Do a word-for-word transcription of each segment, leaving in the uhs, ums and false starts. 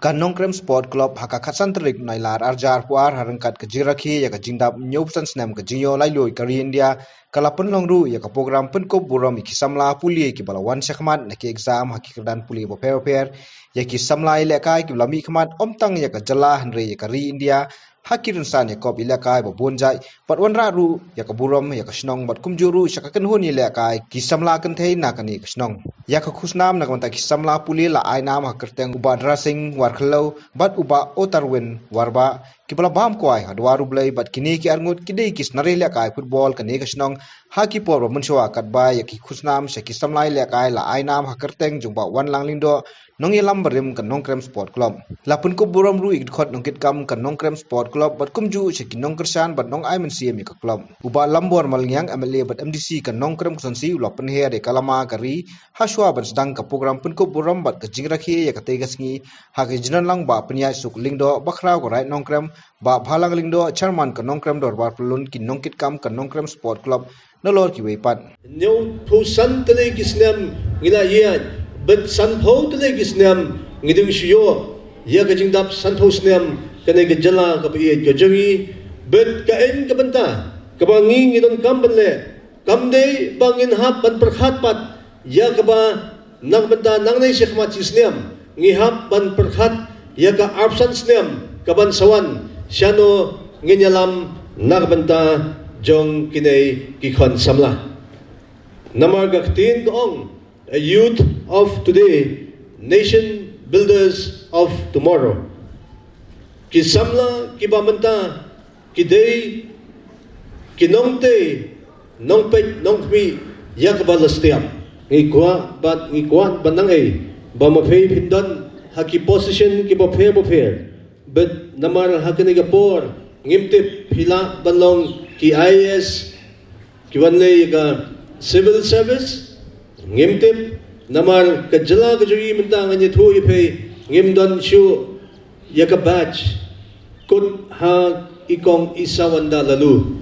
Ka Nongkrem Sport Club ha ka khatsan tarik Nailar arjar puar ha ryngkat ka jingrakhe ïa ka jingdap hynñiew phew san snem ka jingïoh laitluid ka ri India, ka la pynlong ruh ïa ka program pynkup burom ïa ki samla pule kiba la wan shakhmat na ki exam ha ki kyrdan pule bapher bapher, ïa ki samla ïalehkai kiba la mihkhmat ym tang ïa ka jylla hynrei ïa ka ri India ha ki rynsan ïakob ïalehkai ba bun jait, bad wanrah ruh ïa ka burom ïa ka shnong bad kumjuh ruh sha ka kynhun ïalehkai ki samla kynthei na kane ka shnong. Ïa ka khusnam na ka bynta ki samla pule la ai nam ha kyrteng u Bah Drasing Warkhliew bad u Bah Otarwin Warbah, kiba la bam kwai ha duwar U Blei, bad kine ki arngut ki dei ki snar ïalehkai football kane ka shnong ha ki por ba mynshuwa, katba ïa ki khusnam sha ki samla ïalehkai la ai nam ha kyrteng jong u Bah Wanlang Lyngdoh, nongïalam barim ka Nongkrem Sport Club. La pynkup burom ruh ïa ki dkhot nongkitkam ka Nongkrem Sport Club bad kumjuh sha ki nongkyrshan bad nongai mynsiem ïa ka club. U Bah Lambor Malngiang, M L A bad M D C ka Nongkrem Constituency, u la pynher ïa ka lama ka ri ha shuwa ban sdang ka program pynkup burom bad ka jingrakhe ïa katei ka sngi ha ka jingnang lang Bah Pynïaid Suk Lyngdoh, Bakhraw ka Raid Nongkrem, Bah Bhalang Lyngdoh, Chairman ka Nongkrem Dorbar Pyllun, ki nongkitkam ka Nongkrem Sport Club, nalor kiwei pat. Hynñiew phew san tylli ki snem ngi la ïaid, bad sanphew tylli ki snem ngi dang shu ïoh ïa ka jingdap sanphew snem kane ka jylla kaba ïeit ka jong ngi, bad kaei ka bynta kaba ngi ngi donkam ban leh, kam dei ba ngin hap ban pyrkhat pat ïa kaba na ka bynta nangne shakhmat shi snem ngi hap ban pyrkhat ïa ka arphew san snem kaban sa wan, shano ngin ïalam na ka bynta jong kine ki khun samla. Namar ka ktien ka ong, a youth of today, nation builders of tomorrow. Ki samla kiba mynta ki dei ki nongtei, nongpeit, nongkhmih ïa kaba la stiap. Ngi kwah bad ngi kwah ban nang ei ba ma phi phin don ha ki position kiba pher bapher. Bad namar ha kane ka por ngim tip phi lah ban long ki I A S, ki ban leh ïa ka civil service, ngim tip, namar ka jylla ka jong ngi mynta ngan ïathuh ïa phi, ngim don shuh ïa ka batch kut ha i kong i Sawanda Laloo.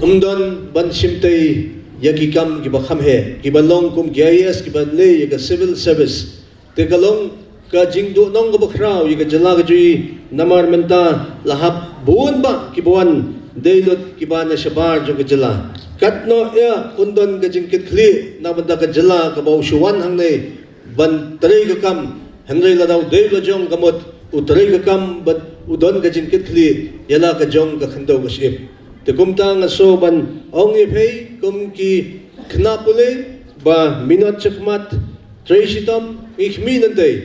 Ym don ban shimtei ïa ki kam kiba kham heh, kiba long kum ki I A S, kiba leh ïa ka civil service. Te ka long ka jingduhnong kaba khraw ïa ka jylla ka jong ngi, namar mynta la hap bun bah kiba wan dei lut kiba na shabar jong ka jylla. Katno ïa un don ka jingkitkhlieh na bynta ka jylla kaba u shu wan hangne ban trei ka kam, hynrei lada u dei la jong ka mut u trei ka kam bad u don ka jingkitkhlieh ïa la ka jong ka khyndew ka shyiap. Te kumta nga sngew ban ong ïa phi kum ki khynnah pule ba minot shakhmat, trei shitom, ngi khmih nangtei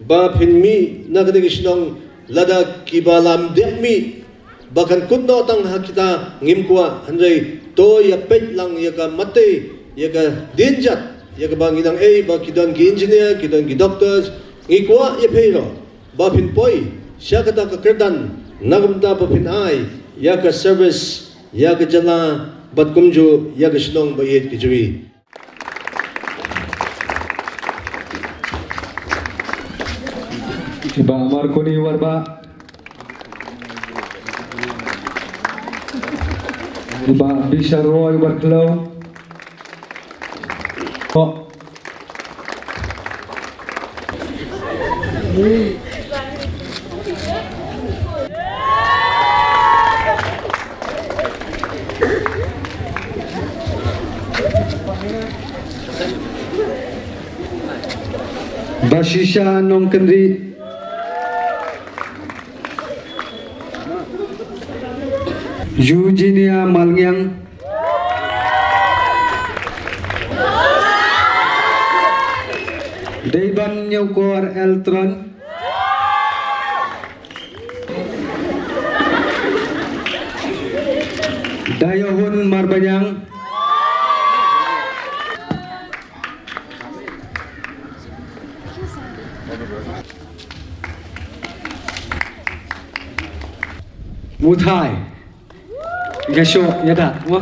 ba phin mih na kane ka shnong, lada kiba lam dep mih ba kan kut noh tang ha kita ngim kwah, hynrei to ïa peit lang ïa ka matei, ïa ka dienjat, ïa kaba ngi nang ei ba ki don ki engineer, ki don ki doctors, ngi kwah ïa phi ruh ba phin poi sha kata ka kyrdan na ka bynta ba phin ai ïa ka service ïa ka jylla bad kumjuh ïa ka shnong ba ïeit ka jong ngi. Bah Marconi Warbah, Bah Bishar Roy Warkhliew. Bashisha Nongkynrih. Eugenia Malngiang. Deiban Ñiewkor Eltron. Dayahun Marbaniang. Muthai. Nga shoh, nga da, mo.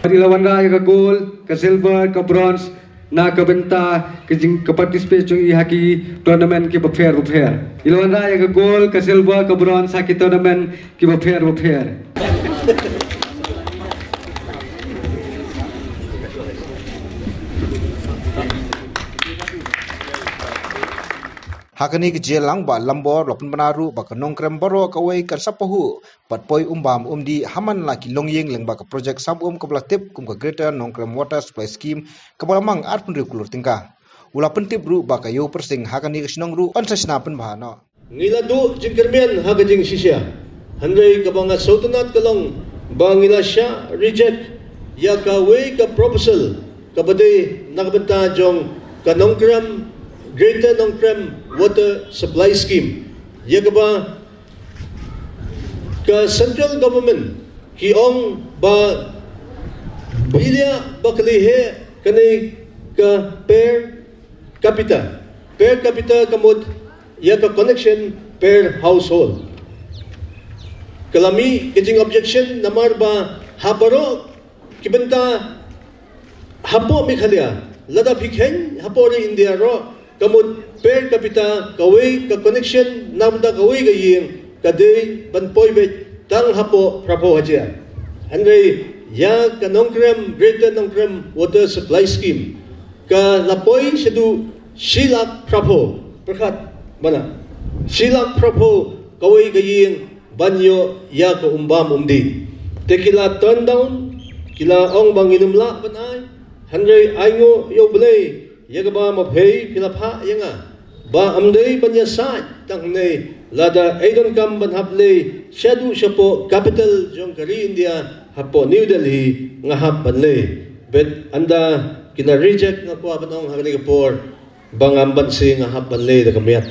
Phi la wanrah ïa ka gold, ka silver, ka bronze, na ka bynta ka jing ka participate jong i ha ki tournament kiba pher bapher. Phi la wanrah ïa ka gold, ka silver, ka bronze ha ki tournament kiba pher bapher. Ha kane ka jingïalang Bah Lambor u la pynbna ruh ba ka Nongkrem baroh kawei kan sa pahuh bad poi umbam umdih ha man la ki longïing lyngba ka projek sam um kaba la tip kum ka Greater Nongkrem Water Supply Scheme kaba la mang arphew hynriew klur tyngka. U la pyntip ruh ba ka Ïew Pyrsing ha kane ka shnong ruh yn sa shna pynbha noh. Ngi la duh jingkyrmen ha ka jingshisha. Hynrei kaba nga sngewtynnat ka long ba ngi la shah reject ïa kawei ka proposal kaba dei na ka bynta jong ka Nongkrem, Greater Nongkrem Water Supply Scheme. Ïa kaba ka central government ki ong ba bilia ba kali he kane ka per capita. Per capita ka mut ïa ka connection per household. Ka la mih ka jing objection namar ba ha baroh ki bynta hapoh Meghalaya, lada phi kheiñ hapoh ri India ruh, ka mut per capita kawei ka connection na bynta kawei ka ïing ka dei ban poi beit tang hapoh phraphew hajar. Hynrei ïa ka Nongkrem, Greater Nongkrem Water Supply Scheme ka la poi shaduh shi lak phraphew, pyrkhat bana, shi lak phraphew kawei ka ïing ban ïoh ïa ka umbam umdih. Te ki la turn down, ki la ong ba ngin ym lah ban ai. Hynrei ai nguh ïa U Blei ïa kaba ma phi phi la phah ïa nga ba ym dei ban ïasaid tang hangne, lada ai donkam ban hap leit shaduh shapoh capital jong ka ri India hapoh New Delhi, nga hap ban leit. Bad ynda ki la reject, nga kwah ban ong ha kane ka por ba ngam banse, nga hap ban leit da ka miat.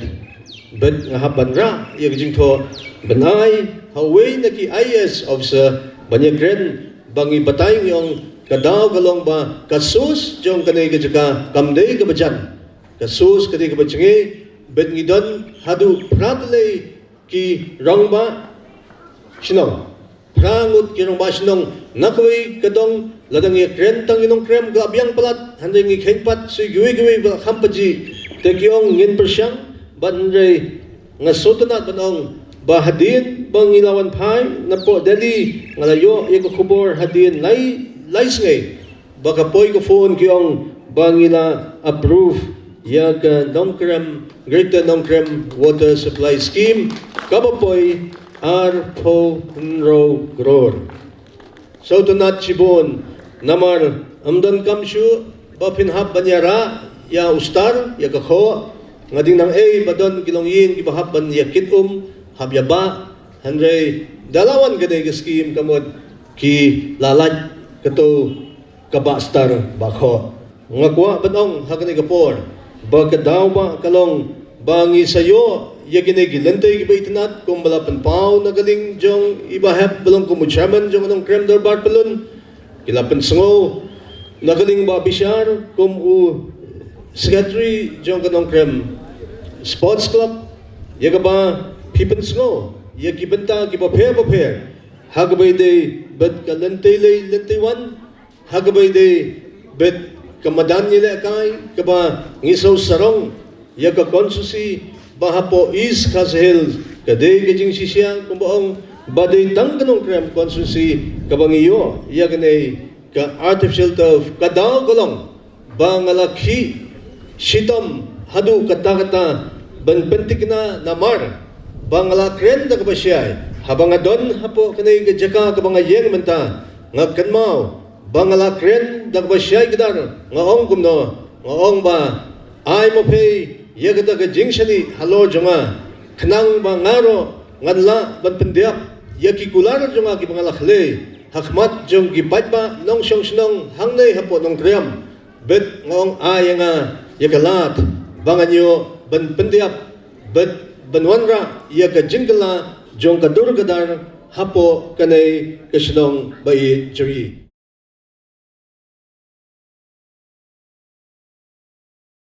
Bad nga hap ban rah ïa ka jingthoh ban ai ha uwei na ki I A S officer ban ïakren ba ngi batai, ngi ong ka daw ka long ba ka source jong kane ka jaka kam dei kaba jan. Ka source ka dei kaba jngai. Bad ngi don haduh phra tylli ki rangbah shnong. Phra ngut ki rangbah shnong na kawei ka dong, lada ngi ïakren tang ïa Nongkrem ka la biang palat, hynrei ngi kheiñ pat sha kiwei kiwei ba la kham pajih. Te ki ong ngin pyrshang, bad hynrei nga sngewtynnat ban ong ba hadien ba ngi la wan phai napoh Delhi, nga la ïoh ïa ka khubor hadien lai lai sngi ba ka poi ka phone, ki ong ba ngi la approve ïa ka Nongkrem, Greater Nongkrem Water Supply Scheme, kaba poi arphew hynriew klur. Sngewtynnat shibun, namar ym donkam shuh ba phin hap ban ïarah ïa u star, ïa ka khoh. Nga ding nang ei ba don ki longïing kiba hap ban ïa kit um, hap ïa bah. Hynrei da la wan kane ka scheme ka mut ki la lait kato ka bah star bah khoh. Nga kwah ban ong ha kane ka por ba ka daw ba ka long ba ngi sa ïoh ïa kine ki lynti kiba itynnad, kumba la pynpaw na ka liang jong i Bah Hep ba long kum u chairman jong ka Nongkrem Dorbar Pyllun. Ki la pynsngew na ka liang Bah Bishar kum u secretary jong ka Nongkrem Sports Club, ïa kaba phi pynsngew ïa ki bynta kiba pher ba pher, ha kaba ïadei bad ka lynti leit lynti wan, ha kaba ïadei bad ka madan ïalehkai kaba ngi shu sarong ïa ka constituency ba hapoh East Khasi Hills ka dei ka jingshisha, kumba ong ba dei tang ka Nongkrem constituency kaba ngi ïoh ïa kane ka artificial turf. Ka daw ka long ba nga la khih shitom haduh katta katta ban pynthikna, namar ba nga la kren da kaba shai haba nga don hapoh kane ka jaka kaba nga ïeng mynta. Nga kynmaw ba nga la kren da kaba shai kdar, nga ong kumno, nga ong ba ai ma phi ïa kata ka jingshaniah halor jong nga, khnang ba nga ruh ngan lah ban pyndiap ïa ki kular jong nga kiba nga la khlei ha khmat jong ki paidbah nongshong shnong hangne hapoh Nongkrem. Bad nga ong ai ïa nga ïa ka lad ba ngan ïoh ban pyndiap bad ban wanrah ïa ka jingkylla jong ka dur ka dar hapoh kane ka shnong ba ïeit jong ngi.